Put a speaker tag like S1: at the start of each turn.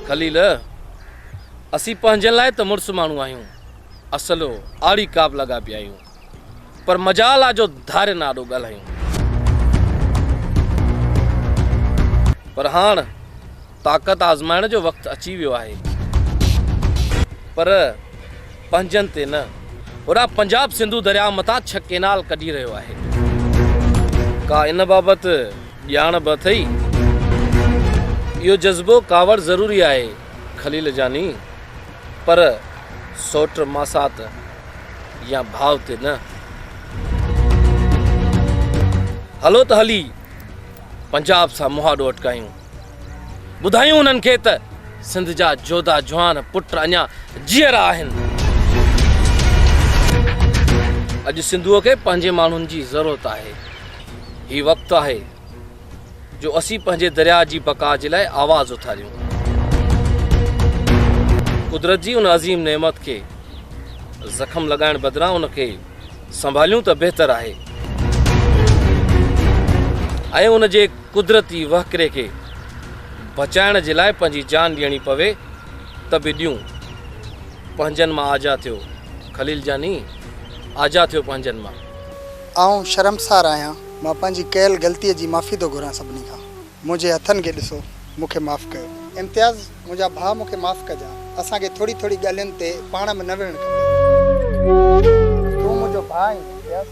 S1: خليل، اسين پنهنجن لاء ته مڙس ماڻهو آهيون، اصل آڙي ڪاب لڳا پيا آهيون، پر مجال آ جو ڌارين آڏو ڳالهايون. پر هاڻ طاقت آزمائڻ جو وقت اچي ويو آهي. پر پنهنجن تي نه. هوڏانهن پنجاب سنڌو درياء مٿان ڇهه ڪينال ڪڍي رهيو آهي. ڪا ان بابت ڄاڻ به اٿئي؟ اهو جذبو ڪاوڙ ضروري آهي خليل جاني، پر سئوٽ ماسات يا ڀاء تي نه. هلو ته هلي پنجاب سان مهاڏو اٽڪايون. ٻڌايون انهن کي ته سنڌ جا جوڌا جوان پٽ اڃا جيئرا آهن. اڄ سنڌوء کي پنهنجي ماڻهن جي ضرورت آهي. هي وقت آهي جو اسين پنهنجي درياء جي بقا جي لاء آواز اٿاريون. قدرت جي ان عظيم نعمت کي زخم لڳائڻ بدران ان کي سنڀاليون ته بهتر آهي ۽ ان جي قدرتي وهڪري کي بچائڻ جي لاء پنهنجي جان ڏيڻي پوي ته به ڏيون. پنهنجن مان آجا ٿيو خليل جاني، آجا ٿيو پنهنجن مان.
S2: آئون شرمسار آهيان. مان پنهنجي ڪيل غلطيء جي معافي ٿو گهران سڀني کان. منهنجي هٿن کي ڏسو، مون کي معاف ڪيو. امتياز، منهنجا ڀاء مون کي معاف ڪجان. اسان کي ٿوري ٿوري ڳالهين تي پاڻ ۾ نه وڙهڻ کپي. تون منهنجو ڀاء آهين امتياز.